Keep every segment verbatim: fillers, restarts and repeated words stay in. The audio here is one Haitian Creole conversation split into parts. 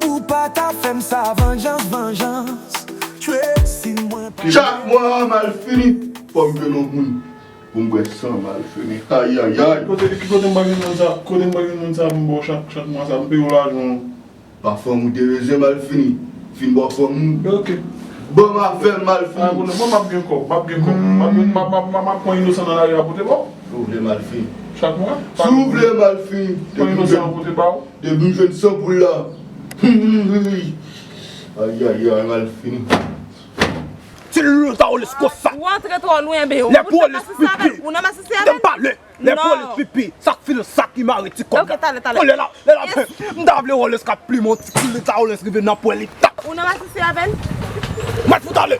Ou pa ta fè m sa, vanjans, vanjans. Tracy, mwen pa. Chak mwa, Malfini, fò m jwenn yon moun pou m bwè san Malfini. Ayayay. Kote, ki kote m pa gen moun sa? Kote m pa gen moun sa pou m bò chak, chak mwa sa? M peye w lajan. Pa fanm ou te bezwen, Malfini. Fin bò fanm ou. Ok. Ban m afè m, Malfini. Ah, bon, bon, m ap gen kòb, m ap gen kòb. M ap gen, m ap, m ap, m ap, m ap pran inosan nan lari a pote ba w. Si w vle, Malfini. Chak mwa? Si w vle, Malfini. Pran inosan an pote ba w. Depi m jwenn san poul la. Ayayay, Malfini. Ti Lou ta ou les konsa. Ou antre twò lwen, ben, ou nan masisi avè l. Ou nan masisi avè l. Lè polis pipi, sa k fil sa ki mare ti kòb la. Ok, talè, talè. Olè la, lè la, m ta vle Rollins k ap plim yon ti koul li ta Rollins rive nan pwen li tap. Ou nan masisi avè l? Mèt fout ale.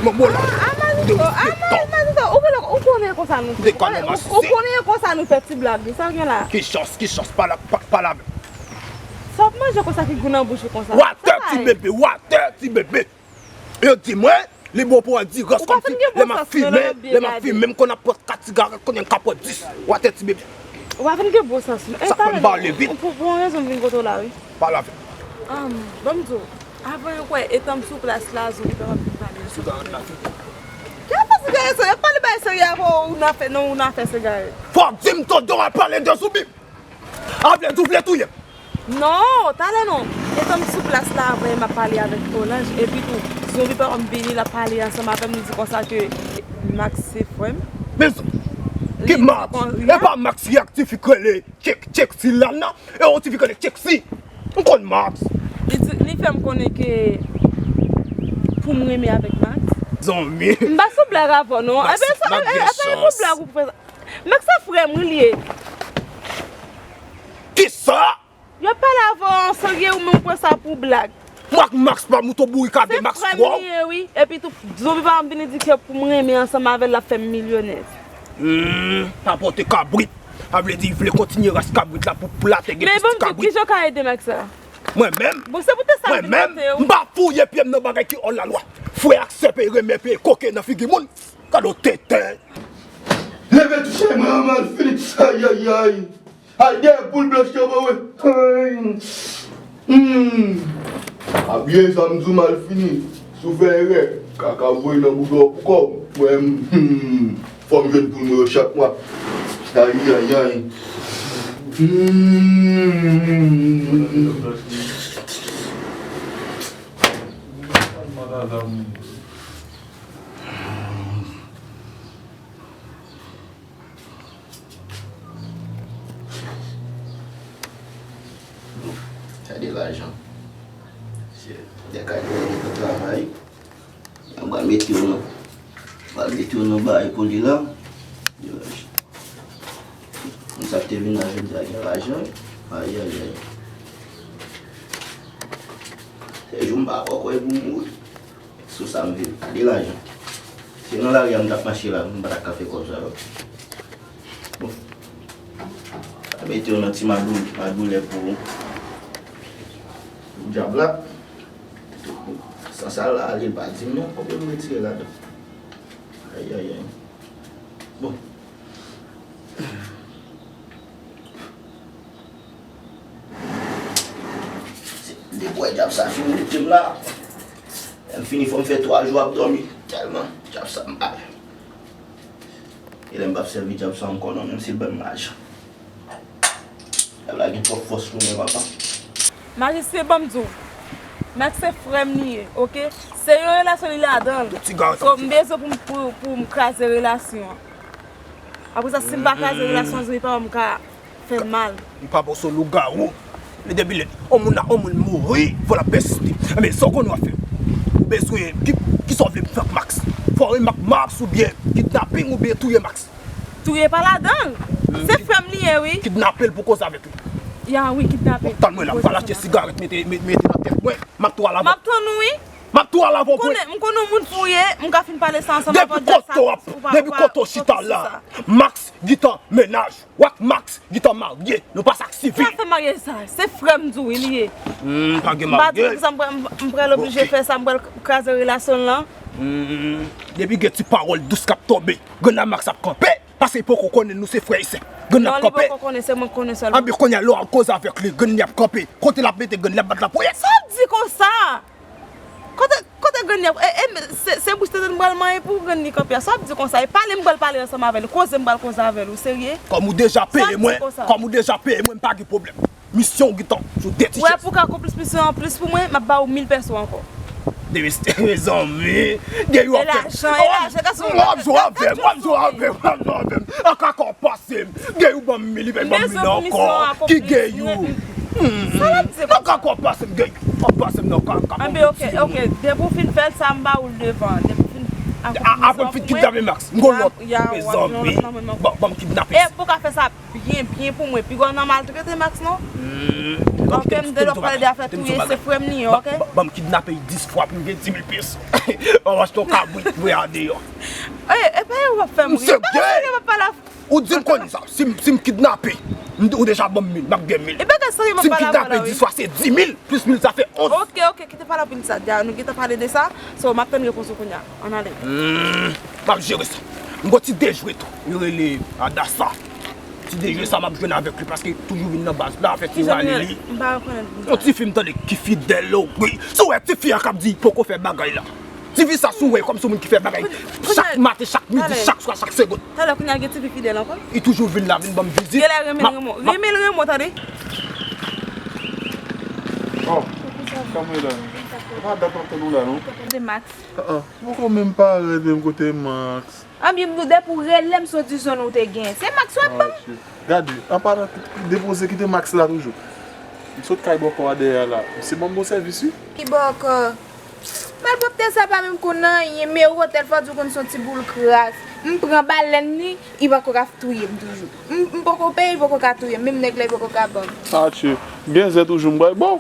Mwen mwen la. Ah, ah, Manito, ah, Manito, ou konnen, ou konnen konsa nou fè. Ou konnen konsa nou fè ti blag, sa gen la. Ki chans, ki chans, pa la, pa, pa la. Sa w ap manje konsa ki gou nan bouch ou konsa? Watè ti bebe, watè ti bebe. Yo di mwen, li bon pou andirans kòmsi lè m ap fimen, lè m ap fimen, m konn ap pran kat sigarèt, kounye a m ka pran dis. Watè ti bebe. Ou pa vin gen bon sans, non. Sa fè m pale vit. Pou, pou yon rezon m vin kote w la, wi. Pale avè m. Ann, ban m di w, avan yon kwè, etan m sou plas la, zonbi pa ap vin pale. Sigarèt la fini. Ki afè sigarèt sa? Y ap pale bay serye avè w, ou nan fè, non, ou nan fè sigarèt. Fò w di m tande w ap pale de zonbi. A vle di w vle touye m? Non, talè non. Etan m sou plas la avè m ap pale avèk Olanj, epi tou, zonbi pa m vini, l ap pale ansanm avè m, li di konsa ke Max se frè m. Mezanmi, ki Max? E pa Max, se yon ti fi k rele Tchek, Tchek si la nan, e yon ti fi k rele Tchek si. M konn Max. Li di, li fè m konnen ke pou m renmen avèk Max. Zanmi. M pa sou blag avè w non. Max, e, e, e, e pa pou blag ou pou fè sa. Max se frè m wi li ye. Kisa? Yo pale avè w an serye ou menm pran sa pou blag. Max, Max pa mouton bourik avè Max twò. Se frè m li ye wi. Epi tou, zonbi pa m vini di ke pou m renmen ansanm avè l, l ap fè m milyonè. Hmm, pa pote kabrit. Sa vle di, vle kontinye ras kabrit la pou, pou latè gen plis ti kabrit. Men bon, kijan w ka ede Max sa? Mwen menm? Bon, se poutèt sa m vin kote w. Mwen menm, m pa fouye pye m nan bagay ki hors la loi. Frè ak sè peye renmen peye koke nan figi moun. Gade w tenten. Leve touche mwen an Malfini. Ayayay. Al dèyè poul blanch lan ban mwen. Ay. Hmm. Abyen sa m di w Malfini. Si w fè erè, kaka voye nan bouda w pou kòb. Mwen, hmm, fò m jwenn poul mwen yo chak mwa. Ayayay. Hmm. Gade lajan. Nèg ka gen travay. Mwen pral mete yo nan, pral mete yo nan bagay pou li la. Moun sa k te vin la jodi a gen lajan. Ayayay. Se jou m pa kwè kwè pou m mouri. Sou sa m viv. Gade lajan. Se nan lari a m t ap mache la, m pa ta ka fè kòb sa yo. Bon. Sa mete yo nan ti madoul-, madoulè pou, pou dyab la. San sa l ale, l pa di m non, konbyen m retire ladan. Ayayay. Bon. Depi w wè dyab sa fin rete m la, lè m fini fò m fè twa jou ap dòmi. Tèlman dyab sa mal. E lè m p ap sèvi dyab sa ankò non, menm si l ban m lajan. Dyab la gen twòp fòs pou mwen, papa. Majistre, ban m di w. Max se frè m li ye, oke? Se yon relasyon li ladan l. So, m bezwen pou m, pou, pou m kraze relasyon an. Apre sa, si m pa kraze relasyon an, zonbi pa m ka fè m mal. M pa panse w lougawou. Men depi lè yon moun, yon moun mouri, fò l ap pèsiste. Enben, sa w konn w ap fè? Ou bezwen, ki, kisa w vle m fè ak Max? Fò w renmen ak Max oubyen kidnaping oubyen touye Max? Touye pa ladan l. Se frè m li ye, wi. Kidnape l pou koze avèk li. Ya, wi, kidnape. Bon, tann mwen la, m pral achte sigarèt, mete, mete nan tèt mwen. M ap tou al avè w. M ap tann ou, wi. M ap tou al avè w, wi. M konnen, m konnen yon moun pou w ye, m ka fin pale sa ansanm avè w. Depi kote w ap, depi kote w chita la, Max gentan mennaj. W ak Max gentan marye. Nou pa sa k sivil. Ki afè maryaj sa? Se frè m di w wi li ye. Hmm, pa gen maryaj. M pa di w sa m pral, m pral oblije fè sa, m pral kraze relasyon l lan. Hmm, depi gen ti pawòl dous k ap tonbe, grenn a Max ap kanpe. Paske li poko konnen nou se frè e sè. Grann nan ap kanpe. Non, li poko konnen, se mwen k konnen sèlman. Anben kounye a lè w al koze avèk li, grann li ap kanpe. Kote l ap mete grann li ap bat lapoyèt. Sa w ap di konsa? Kote, kote grann li ap, e, e, se, se bouch tenten m pral manyen pou grann li kanpe a. Sa w ap di konsa? E pale m pral pale ansanm avè l, koze m pral koze avè l, ou serye? Kòm ou deja peye mwen, kòm ou deja peye mwen, m pa gen pwoblèm. Misyon w gentan sou de ti chèz. Ou wè pou w ka konplis misyon an plis pou mwen, m ap ba w mil pèso ankò. Mezanmi, gen yon ap fè. E lajan, e lajan, gason. W ap jwe avè m, w ap jwe avè m, w ap jwe avè m. An ka kò pase m. Gen yon ban m mil, li pa ban m mil ankò. Ki gen yon. An ka kò pase m, gen yon. Kò pase m nan ka, ka. Anben, oke, oke. Depi w fin fè l sa, m ba w l devan. Depi w fin akonpli misyon an pou mwen. Apre m fin kidnape Max, m gon lòt. Mezanmi, ban m kidnape. E pou w ka fè sa byen, byen pou mwen. Piga w nan maltrete Max, non. Oke, m te dwe pale de afè touye, se frè m li ye, oke? Ban m kidnape l dis fwa pou m gen dis mil peso. Ban m achte yon kabrit pou y al deyò. E, e pa yo w ap fè m ri. E pa yo w ap pale avè m. Ou di m konnen sa. Si m, si m kidnape, m, ou deja ban m mil, m ap gen mil. E bagay serye m ap pale avè w la, wi. Si m kidnape dis fwa, se dis mil, plis mil, sa fè onz. Oke, oke, kite pale anpil sa. Dja, nou gentan pale de sa. So, m ap tann repons ou kounye a. Ann ale. Hmm, m ap jere sa. M gon ti dejwe tou. Yo rele Adasa. Ti dejwe sa m ap jwenn avèk li paske toujou vin nan baz la, fè ti rale li. M pa rekonèt li. Yon ti fi m tande ki fidèl, wi. Si w wè ti fi a k ap di poko fè bagay la. Ti fi sa si w wè kòmsi yon moun ki fè bagay chak maten, chak midi, chak swa, chak segonn. Talè kounye a gen ti fi fidèl ankò. Li toujou vin la, vin ban m vizit. Genlè renmen l renmen w. Renmen l renmen w, tande. Oh, kòman w ye la? E pa dat m ap tann ou la, non. De Max. Ah, ah. Ou poko menm parèt menm kote Max. Anben, depi w rele m, se yon ti zòn ou te gen. Se Max w ap ban m. Ah, chè. Gade, an palan depoze, kite Max la toujou. M sot kay bòkò a dèyè a la. Misye ban m bon sèvis, wi. Ki bòkò? Malpwòpte sa pa menm konn anyen, men otèl fò di w konn se yon ti boul kras. M pran balèn li, li poko ka touye m toujou. M, m poko peye, li poko ka touye m, menm nèg la, li poko ka ban m. Ah, chè. Gen zen toujou, m bay bon.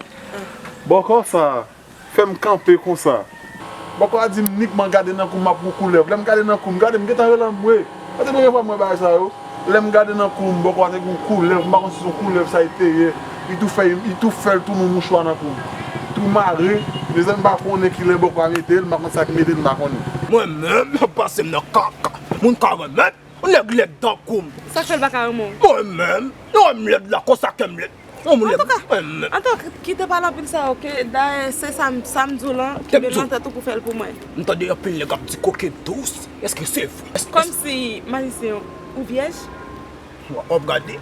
Bòkò sa. Fè m kanpe konsa. Bòkò a di m nikman gade nan kou m, m ap wè yon koulèv. Lè m gade nan kou m, gade m gentan rele anmwe. Sa te premye fwa m wè bagay sa yo. Lè m gade nan kou m, bòkò a te gen yon koulèv, m pa konn si se yon koulèv sa li te ye. Li tou fè, li tou fè l tounen yon mouchwa nan kou m. Tou mare, mezanmi, m pa konnen kilè bòkò a mete l, m pa konn sa ki mete l, m pa konnen. Mwen menm, y ap pase m nan kaka. Moun ka renmen. Yon nèg lèd tankou m. Sa k fè l pa ka renmen w? Mwen menm, nou wè m lèd la, konsa kè m lèd. Yon moun lèd, mwen menm. Antouka, kite pale anpil sa, oke? Dayè, se sa m, sa m di w lan, kenbe l nan tèt ou pou fè l pou mwen. M tande anpil nèg ap di koke dous. Èske se vre? Kòmsi, Marisyen, ou vyèj? W ap gade.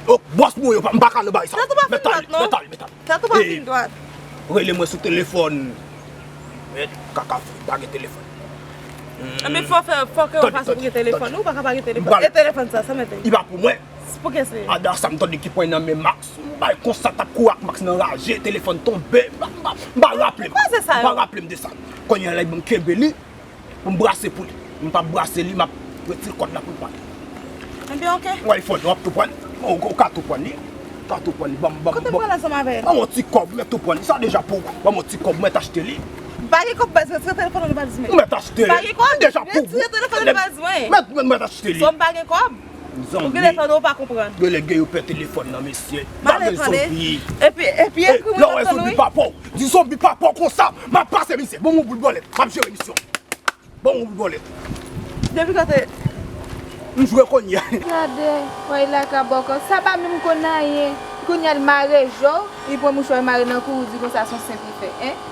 Oh, bòs mwen, yo pa, m pa ka nan bagay sa. Tèt ou pa fin dwat, non. Mèt ale, mèt ale, mèt ale. Tèt ou pa fin dwat. Rele mwen sou telefòn. Men, kaka fou, pa gen telefòn. Enben, fò fè, fò ke w fason pou gen telefòn. Ou pa ka pa gen telefòn. E telefòn sa, sa mete. Li pa pou mwen. Pou kiyès li ye? Ada sa m tande ki pran nan men Max. M bay konsa t ap kouri ak Max nan raje, telefòn tonbe. M pa, m pa, m pa raple m. Koze sa yo? M pa raple m de sa. Kounye a la, li ban m kenbe li. Pou m brase pou li. M p ap brase li, m ap retire kòd la pou l pale. Enben, oke. Ou wè, iPhone, w ap tou pran. Ou, ou ka tou pran li. Ou ka tou pran li. Ban m, ban m, kote m pral ansanm avè l? Ban m yon ti kòb, mwen tou pran li. Sa deja pou ou. Ban m yon ti kòb, mwen t achte li. M pa gen kòb, baz, retire telefòn ou pa di mwen. Mwen t achte li. M pa gen kòb. Deja pou ou. Retire telefòn ou pa di mwen. Mwen, mwen, mwen t achte li. So m pa gen kòb? Ou gen lè tande ou pa konprann. Genlè gen yo pè telefòn nan, mesye. M ale tande. Epi, epi ekri mwen nan tande, wi. Lè w wè zonbi papa w, di zonbi papa w konsa, m ap pase mizè. Bon, mwen boul bòlèt, m ap jere misyon. Bon, ou bòlèt. Depi kote? M jwe kounye a. Gade, woy la ka bòkò. Sa pa menm konn anyen. Kounye a l mare je w, li pran mouchwa l mare nan kou, ou di konsa se yon senp li fè, en?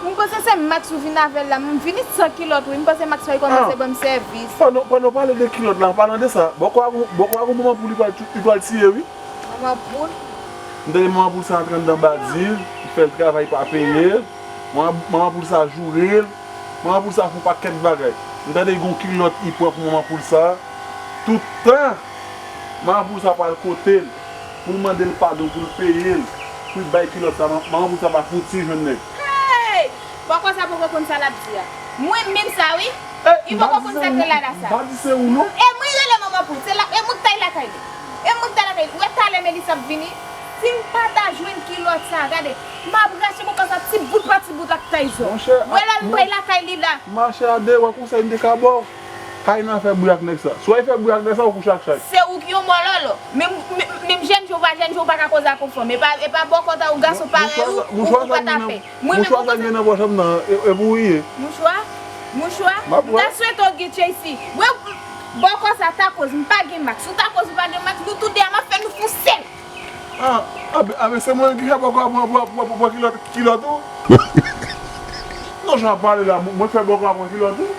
M panse se Max ou vin avè l la, m vini san kilòt, wi. M panse Max fè l kòmanse ban m sèvis. Pandan, pandan w pale de kilòt la, an palan de sa, bòkò a gon, bòkò a gon manman poul li pral, li pral tiye, wi. Manman poul? M tande manman poul sa antre anndan badi l, li fè l travay pa peye l. Manman, manman poul sa joure l. Manman poul sa fè yon pakèt bagay. M tande gen yon kilòt li pran pou manman poul sa. Tout tan, manman poul sa pral kote l, pou l mande l padon, pou l peye l, pou l bay kilòt sa. Man-, manman poul sa pa fouti jwenn nèg. Hey! Bòkò sa poko konn sa l ap di a. Mwen menm sa wi. Li poko konn sa k rele Adasa. M pa di se ou non. E mwen rele manman poul. Se la, e mwen k t al lakay li. E mwen k t al lakay li. Ou wè talè Melissa ap vini? Si m pa ta jwenn kilòt sa, gade, m ap rache bòkò sa ti bout pa ti bout ak tay zo. Monchè, wè lè m pral lakay li la. Mache a de, wè konsèy m te ka ba w. Pa al nan fè bri ak nèg sa. Si w al fè bri ak nèg sa, ou kouche ak chay. Se ou ki yon mòlòlò. Menm, menm, menm jèn jan w pa jèn jan, ou pa ka koze ak yon fanm. E pa, e pa bòkò ta ou gason parèy ou, ou, ou pa ta fè. Mwen menm ou konn sa. Mouchwa sa gen nan pòch an nan, e, e pou ou ye. Mouchwa? Mouchwa, m ta swete w gen Tracy. Mwen, bòkò sa ta koz m pa gen mask. Ou ta koz m pa gen mask, nou tou de a m ap fè nou fè yon sèl. Ah, ah ben, ah ben, se mwen ki fè bòkò a pran, pran, pran, pran, pran kilòt, kilòt ou? Non, jan w ap pale la, mwen fè bòkò a pran kilòt ou?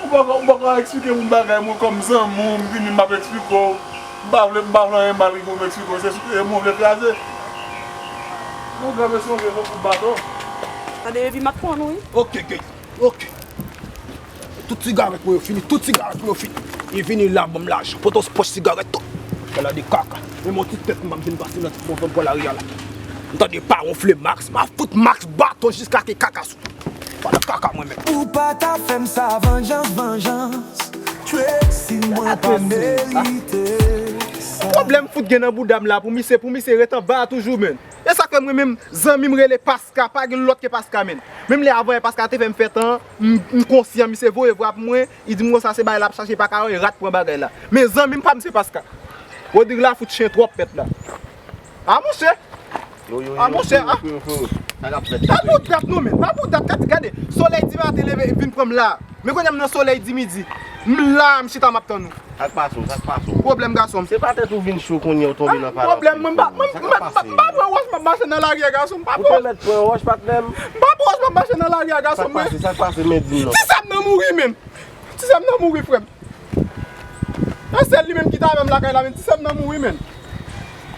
Ou poko, ou poko eksplike m yon bagay, mwen kòm zanmi w, m vini m ap eksplike w. M pa vle, m pa vle anyen mal ki pou m eksplike w, se, se mwen vle kraze. Mwen granmesi yon vye fò kout baton. Tande, epi m ap pran nou, wi. Ok, ok, ok. Tout sigarèt mwen yo fini, tout sigarèt mwen yo fini. Li vini la, ban m lajan. Pote yon pòch sigarèt tou. Gala de kaka. Menm yon ti tèt m ap vin pase nan ti pon pran lari a la. M tande pa wonfle Max, m a fout Max baton jiska ke kaka sou. Pale kaka mwen menm. Ou pa ta fè m sa, vanjans, vanjans. Tracy, mwen pa merite sa. Pwoblèm fout gen nan bouda m la pou misye, pou misye ret anba a toujou, menn. E sa k fè mwen menm, zanmi m rele Paska, pa gen lòt ke Paska, menn. Menm lè avan yè Paska te fè m fè tan, m, m konsyan, misye voye vwa pou mwen, li di m konsa se bagay la ap chache, pa ka wè rat pran bagay la. Men zanmi m pa m se Paska. Rodrig la fout chen twòp mèt la. A monchè! A monchè, a. Pa boudap non, men. Pa boudap, gade, gade. Solèy di maten leve vin pran m la. Men kounye a m nan solèy di midi. M la, m chita m ap tann ou. Sa k pase w, sa k pase w? Pwoblèm gason m. Se pa tèt ou vin cho kounye a w tonbe nan pala. Pwoblèm mwen, m pa, m pa pran wòch m ap mache nan lari a gason m. M pa pran. Ou te mèt pran wòch patnè m. M pa pran wòch m ap mache nan lari a gason m. Sa k pase, sa k pase, men di m non. Ti sè m nan mouri, men. Ti sè m nan mouri, frè m. E sèl li menm ki t avè m lakay la, men ti sè m nan mouri, men.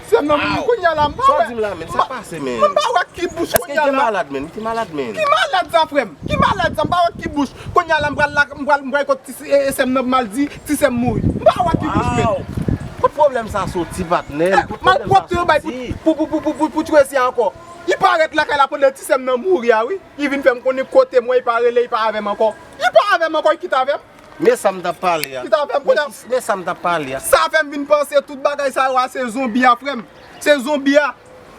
Ti sè m nan mouri kounye a la, m pa wè. Sa w di m la, men? Sa k pase, men? M pa wè ki bouch kounye a la. Èske li te malad, men? Li te malad, men. Ki malad sa, frè m? Ki malad sa? M pa wè ki bouch. Kounye a la, m pral la, m pral, m pral kot ti sè, e, e sè m nan, m al di ti sè m mouri. M pa wè ki bouch, men. Kot pwoblèm sa soti, patnè? Kot pwoblèm sa soti? Malpwòpte yo bay pou, pou, pou Tracy a ankò. Li parèt lakay la pandan ti sè m nan mouri a, wi. Li vin fè m konnen kote m wè, li pa rele, li pa avè m ankò. Li pa avè m ankò, li kite avè m. Men sa m t ap pale a. Li t ap fè m konnen. Men sa m t ap pale a. Sa fè m vin panse tout bagay sa yo a se zonbi a, frè m. Se zonbi a.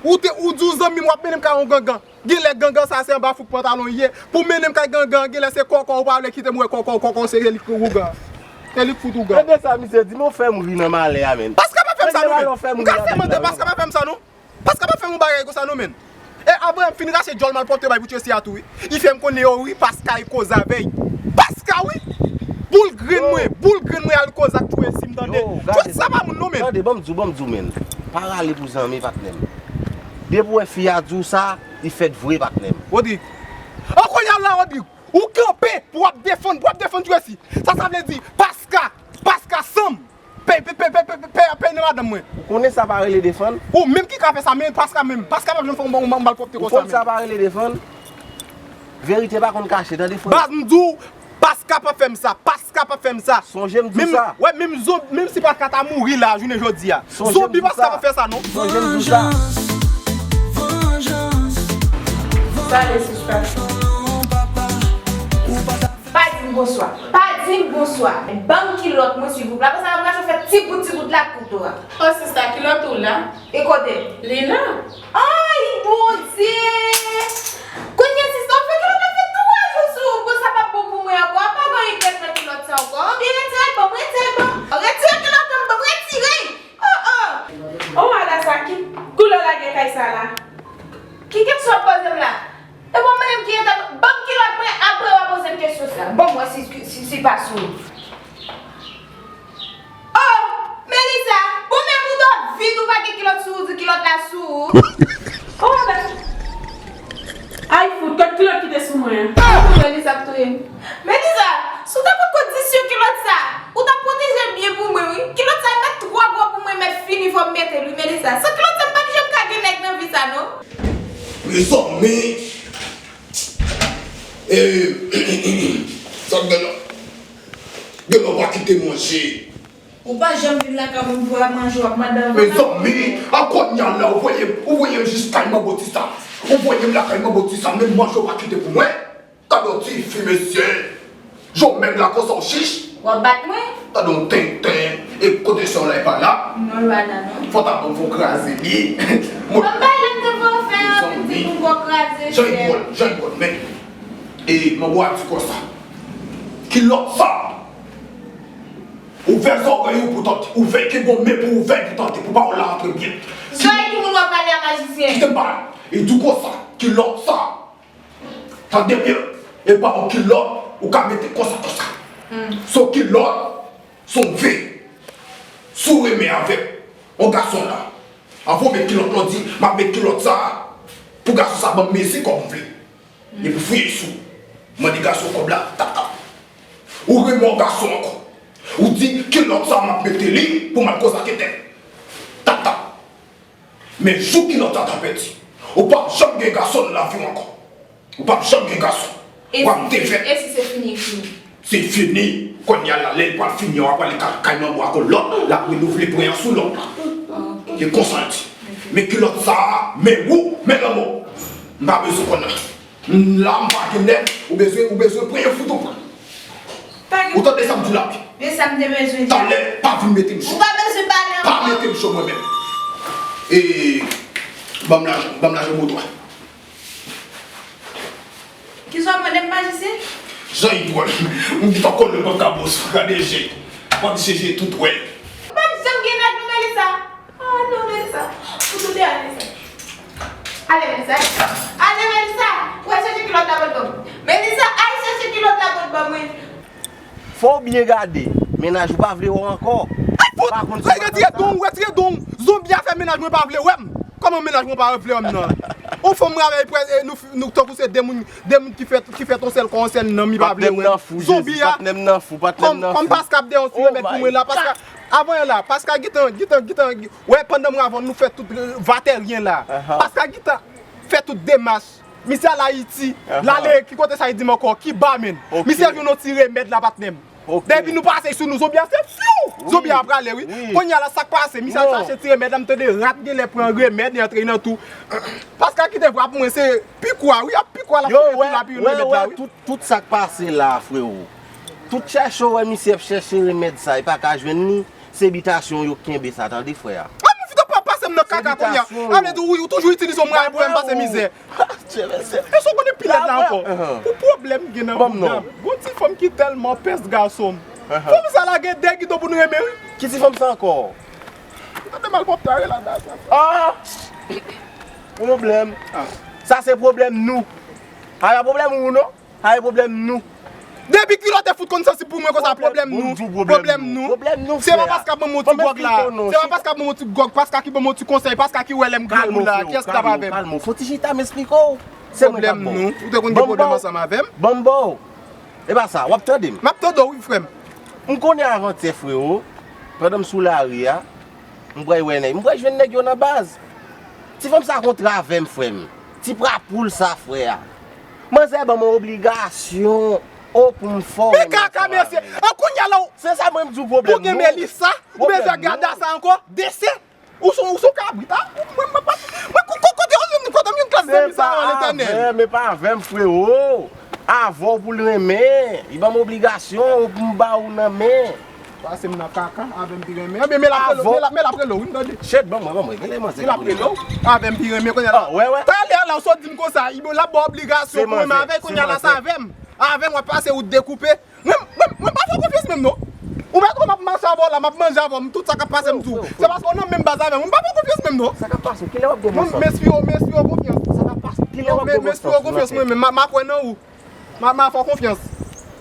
Ou te, ou di w zanmi m w ap mennen m kay yon gangan. Genlè gangan sa se anba fouk pantalon l ye. Pou w mennen m kay gangan, genlè se kòkò, ou pa vle kite m wè kòkò, kòkò se li k ougan. Se li k fout ougan. Tande sa misye di, men w fè m ri nan malè a, menn. Paska pa fè m sa non, menn. M ka fè mande, Paska pa fè m sa non. Paska pa fè m yon bagay konsa non, menn. E apre, m fin rache djòl malpwòpte bay pou Tracy a tou, wi. Li fè m konnen yo, wi, Paska e koz avè l. Paska, wi! Boul grenn mwen, boul grenn mwen al koz ak Tracy, m tande. Tracy sa pa moun non, menn. Tande, ban m di w, ban m di w, menn. Pa rale pou zanmi, patnè m. Depi w wè fi a di w sa, li fèt vre, patnè m. Rodrig. An kounye a la, Rodrig. Ou kanpe pou w ap defann, pou w ap defann Tracy. Sa, sa vle di, Paska, Paska sanm. Pè, pè, pè, pè, pè, pè, pè nan madanm mwen. Ou konnen sa pa rele defann? Ou menm ki ka fè sa, men Paska menm. Paska p ap janm fè yon, yon, yon malpwòpte konsa menm. Ou konn sa pa rele defann? Verite pa konn kache, tande frè. Baz, m di w, Paska p ap fè m sa. Paska p ap fè m sa. Sonje m di w sa. Wè, menm zon-, menm si Paska ta mouri la, jounen jodi a. Zonbi Paska p ap fè sa, non. Sonje m di w sa. Sa ale, sispann. Pa di m bonswa. Pa di m bonswa. Ban m kilòt mwen, silvouplè. Apre sa, m rache fè ti bout, ti bout la kout ou a. O, sista, kilòt ou la? E kote l? Li la. Ay, Bondye! Kounye a, sista, ou fè kilòt la fè twa jou sou ou. Bon, sa p ap bon pou mwen ankò. Pa gen anyen k ret nan kilòt sa ankò. Anben, retire l ban m, retire l ban m. Retire kilòt la ban m, retire l. O, o! O, ala sa, ki koulè w lage kay sa la? Ki kesyon w ap poze m la? E bon, mwen menm ki gentan, ban m kilòt mwen, apre w a poze m kesyon sa. Ban m wè si, si, si pa sou ou. O, Melissa, bon, men ou dò vid ou pa gen kilòt sou ou, di kilòt la sou ou. O, ala. Ay, fout, kot kilòt ki te sou mwen an? Melissa ap touye m. Melissa, si w ta pot kondisyon kilòt sa, ou t ap pwoteje l byen pou mwen, wi. Kilòt sa mèt twò gwo pou mwen, mèt fini, fò m mete l, wi, Melissa. San kilòt sa, m p ap janm ka gen nèg nan vi sa, non. Mezanmi, e, sa gen la, gen la w pa kite manje. Ou pa janm vin lakay mwen pou w ap manje, w ap mande anvan. Mezanmi, a kounye a la, ou voye m, ou voye m jis kay manbo ti sa. Ou voye m lakay manbo ti sa, menm manje w pa kite pou mwen. Gade yon tifi, mesye. Jan w menm la konsa w chich. W ap bat mwen? Gade yon tenten. E kote sè w la, e pa la? Non, l pa la, non. Fò ta ban m fè w kraze li. Bon, bay la m te vle fè an, pitit, m fè w kraze, jan l dwòl, jan l dwòl, men. E manbo a di konsa. Kilòt sa. Ouvè zòrèy ou pou tande. Ouvè, kenbe yon men pou ouvè pou tande, pou pawòl la antre byen. Zòrèy ki moun w ap pale a, majisyen? Kite m pale. E di konsa, kilòt sa. Tande byen. E pa yon kilòt. Ou ka mete konsa, konsa. Sou kilòt, sou ve. Si w renmen avèk yon gason la, anvan w met kilòt la, w di, "M ap met kilòt sa a pou gason sa ban m mezi kòb m vle." Epi w fouye sou. Mande gason kòb la, tap, tap. Ou renmen yon gason ankò. Ou di, "Kilòt sa a, m ap mete li pou m al koze ak entèl." Tap, tap. Men jou kilòt sa ta pèdi, ou p ap janm gen gason nan lavi w ankò. Ou p ap janm gen gason. W ap defèt. E si se fini, fini? Se fini. Kounye a la, lè l pral fini an, w ap ale ka-, kay manbo ak yon lòt, l ap renouvle pwen an sou lòt la. Se konsa l di. Men kilòt sa a, men ou, men lanmò. M pa bezwen konn nan. M la, m pa gen nèg, ou bezwen, ou bezwen pran yon fout ou pran. Pa gen... Ou tande sa m di la wi? Men sa m te bezwen di. Talè, pa vin mete m cho. Ou pa bezwen pale ankò. Pa mete m cho mwen menm. E, ban m lajan, ban m lajan moto a. Kisa w ap mande m, majisyen? Jan li dwòl. M gentan kole nan kabos, gade je. Pran je je tout wè. M pa t janm gen nèg non, Melissa. Ah non, Melissa. Ou tou de ale sa. Ale, Melissa. Ale, Melissa. Ou al chèche kilòt la pou l ban m. Melissa, al chèche kilòt la pou l ban m, wi. Fò w byen gade. Mennaj ou pa vle wè w ankò. Ay, fout! Retire don w, retire don w. Zonbi a fè mennaj mwen pa vle wè m. Kòman mennaj mwen pa vle wè m nan? On fanm mwen avè l, nou, nou tankou se de moun, de moun ki fèt, ki fèt on sèl kò, on sèl nanm, li pa vle wè m. Zonbi a. Kòm, kòm Paska ap deyò ti remèd pou mwen la, Paska, avan yè la, Paska gentan, gentan, gentan, wè, pandan mwen avè w, nou fè tout, euh, vatèryen la. Paska gentan fè tout demach. Misye al Ayiti, l ale, ki kote sa, li di m ankò, Kiba, menn. Misye jwenn yon ti remèd la, patnè m. Depi nou pase sou nou, zonbi a se fyou! Zonbi a prale, wi. Kounye a la, sa k pase? Misye al chache ti remèd la, m tande rat genlè pran remèd, li antre nan tou. Paska kite vwa pou mwen, se pikwa, wi, ap pikwa, l ap fouye tou la, pi remèd la, wi. Tout, tout sa k pase la, frewo. Tout chèche w wè misye ap chèche remèd sa, li pa ka jwenn li, se bitasyon yo kenbe sa, tande, frè a. Ah, men foutan pa pase m nan kaka kounye a. Ah, men ou, ou toujou itilize yon mwayen pou fè m pase mizè. Èske w konnen pi lèd la ankò? Pou pwoblèm gen nan bouda m. Gon ti fanm ki tèlman pès gason m. Fanm sa lage de gidon pou n renmen, wi. Ki ti fanm sa ankò? Ou tande malpwòpte a, rele a dada sa. Ah! Pwoblèm. Sa se pwoblèm nou. A pa pwoblèm ou non. Sa e pwoblèm nou. Depi kilòt te fout konn sansib pou mwen konsa, pwoblèm nou. Pwoblèm nou. Se pa Paska ban m yon ti gwòg la. Se pa Paska ban m yon ti gwòg, Paska ki ban m yon ti konsèy, Paska ki wè lè m granmoun la, kiyès k t ap avè m? Kalme w, kalme w. Fò ti chita m esplike w. Se mwen k ap ba w. Pwoblèm nou. Ou te konn gen pwoblèm ansanm avè m? Ban m ba w. E pa sa, w ap tande m. M ap tande w wi, frè m. M konnen avantyè, frewo, pandan m sou lari a, m pral wè nèg, m pral jwenn nèg yo nan baz. Ti fanm sa kontre avè m, frè m. Ti prapoul sa, frè a. Manzè ban m yon obligasyon, o, pou m fè w renmen sa. Men kaka, mesye. An kounye a la, w... Se sa mwen m di w pwoblèm nou. Ou gen Melissa, ou bezwen gade sa ankò, dese. Ou se, ou se yon kabrit, a? Mwen, mwen pa, mwen, ko-, ko-, kote, kote, kote m jwenn klas zanmi sa yo, Letènèl? Se pa avè m, e pa avè m, frewo. Avè w pou l renmen. Li ban m obligasyon, o, pou m ba w nan men. Pase m nan kaka, avè m pi renmen. Ebyen, men l ap rele w, men l ap, men l ap rele w, wi, m tande. Shit, ban mwen, ban mwen, gen lè manzè k ap rele w. Men l ap rele w, avè m pi renmen, kounye a la. Ah, wè, wè. Talè a la, w sot di m konsa, l ap ba w obligasyon pou renmen avè l, kounye a la, se avè m. Avè m, w ap pase, ou dekoupe. Mwen, mwen, mwen pa fè w konfyans menm, non. Ou mèt wè m ap mache avè w la, m ap manje avè w, m tout sa k ap pase m di w. Se paske w nan menm baz avè m, mwen pa fè w konfyans menm, non. Sa k ap pase w? Kilè w ap gen bon sans? Mwen, m eseye w, m eseye w konfyans. Sa k ap pase w? Kilè w ap gen bon sans? Mwen, m eseye w konfyans, mwen menm, m a, m a kwè nan ou. M a, m a fè w konfyans.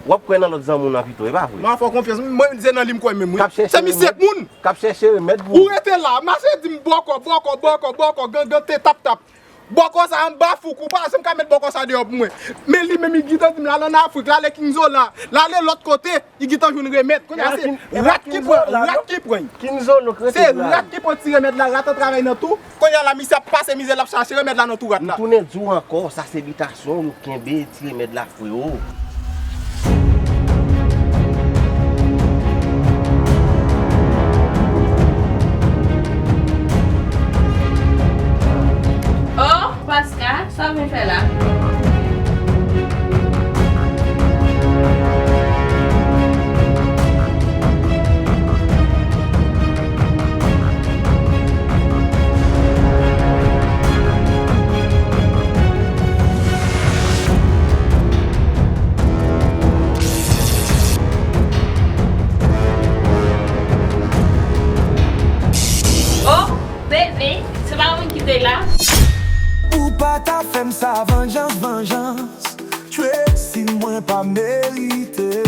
W ap kwè nan lòt zanmi w nan pito, e pa vre? M a fè w konfyans. Mwen, se nan li m kwè menm, wi. Se misye k moun. K ap chèche remèd pou ou. Ou rete la, mache di m bòkò, bòkò, bòkò, bòkò, gangante, tap, tap. Bòkò sa anba fouk, ou pa janm ka met bòkò sa deyò pou mwen. Men li menm, li gentan di m l al ann Afrik, l ale Kinzola, l ale lòt kote, li gentan jwenn remèd. Kounye a se rat ki pran, rat ki pran. Se rat ki pran ti remèd la, rat an travay nan tou. Kounye a la, misye ap pase mizè, l ap chache remèd la nan tou rat la. M tounen di w ankò, sa se bitasyon yo kenbe ti remèd la, frewo. Oh, Paska, sa w vin fè la? Oh, bebe, se pa mwen ki te la. Ou pa ta fè m sa, vanjans, vanjans. Tracy, mwen pa merite.